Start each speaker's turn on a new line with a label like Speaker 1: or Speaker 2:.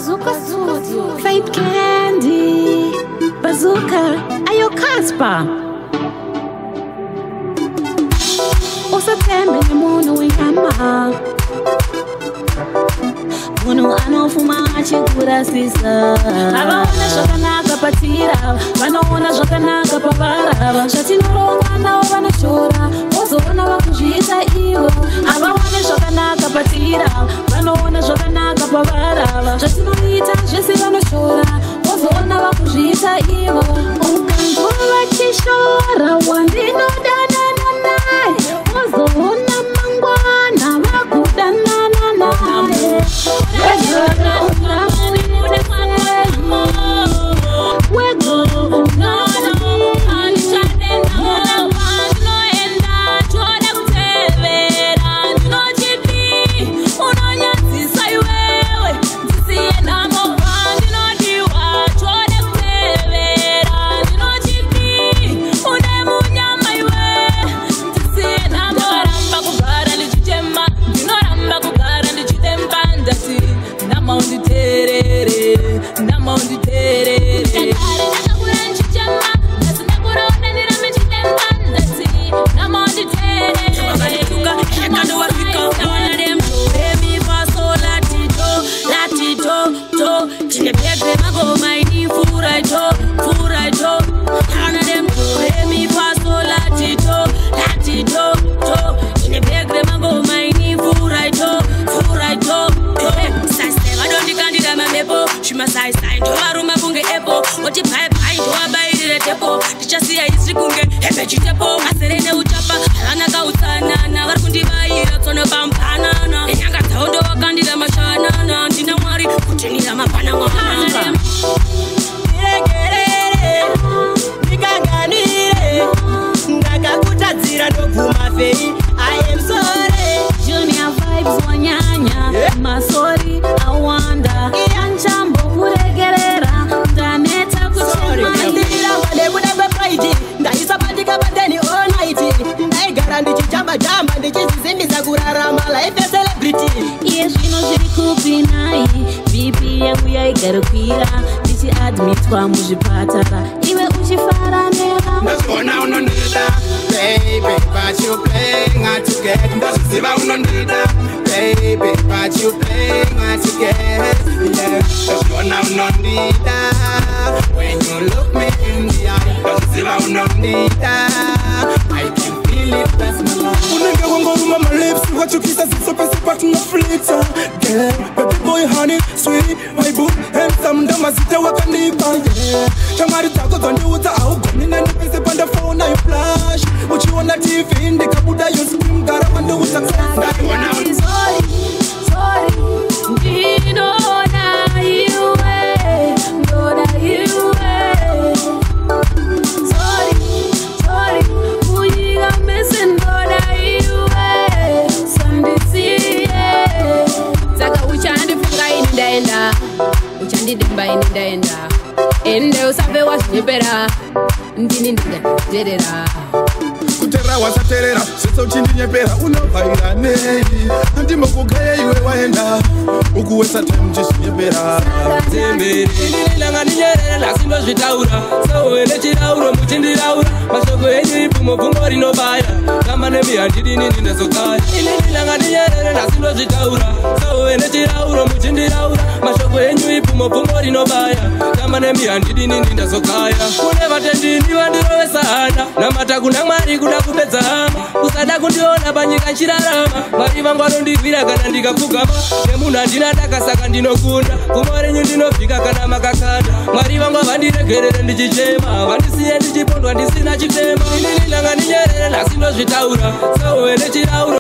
Speaker 1: Bazooka Studio. Faith Candy. Bazooka, ayo Casper. Usathembe nemunhu wenyama. Munhu anofuma achikurasisa. Havaona zvakanaka patira, vanoona zvakanaka pavarava. Zvatinoronga navo vanoshora, vozoona vakuzviita ivo. Havaone zvakanaka patira, vanoona zvakanaka pavarava. Zvatinoita zvese vanoshora, vozoona vakuzviita ivo. Ukanzwa vachishora wandinodanana naye, vozoona mangwana vakudanana naye.
Speaker 2: I am sorry.
Speaker 1: Junior vibes wanyanya, yeah. Masori awanda anchambo kuregerera ndaneta kuchema.
Speaker 2: Ndiramba nekuda kwepride, ndaisabatika pateni all night. Ndaigara ndichijamba jamba ndichizisimbisa kurarama life ya celebrity.
Speaker 1: Iye zvino zviri kupi nhai, BP yangu yaigara ndichiadmitwa muzvipatara, iwe uchifara nevamwe.
Speaker 3: Ndazviona unondida baby, but you playing hard to get. Ndazviziva unondida baby, but you playing hard to get. Yeah. Ndazviona unondida when you look me in the eye. Ndazviziva unondida, I can feel it, that's my love.
Speaker 4: Unenge wangoruma my lips, wachukisa ziso pese patinoflita. Yeah, baby boy, honey, sweet, my boo, handsome, ndamazita wakandipa. Yeah, shamwari dzako dzandiudza haugoni neni pese pandafona you flash. Uchiona TV ndikabuda you scream, gara wandiudza.
Speaker 1: Sorry, sorry, ndinoda iwe, ndoda iwe. Sorry, sorry, munyika mese ndoda iwe, sandisiye.
Speaker 5: Saka uchandifunga ini ndaenda, uchandidemba ini ndaenda. Ende usafe wazvinyepera, ndini ndingaterera.
Speaker 4: Kutera wasaterera, zvese uchindinyepera unovhaira nei? Handimbokugaye iwe waenda, ukuwesa time uchizvinyepera.
Speaker 6: Inini ndanga ndinyerere nhasi ndozvitaura, sauwe nechirauro muchindiraura. Mashoko enyu ipfumo pfumo rinobaya, kamba nemi handidini ndinazokaya. Inini ndanga ndinyerere nhasi ndozvitaura, sauwe nechirauro muchindiraura. Mashoko enyu ipfumo pfumo rinobaya, kamba nemi handidini ndinazokaya. Kune vatendini vandirovesa hana, namata kuna Mwari kuda kupedza hama. Kusada kundiona panyika nchirarama, Mwari vangu vanondirwira kana ndikapfugama. Nemunhu handina daka saka ndinokunda, pfumo renyu ndinovhika kana makakanda. Mwari vangu vandiregerere ndichichema, vandisiye ndichipondwa ndisina chitema. Inini ndanga ndinyerere nhasi ndozvitaura, sauwe nechirauro.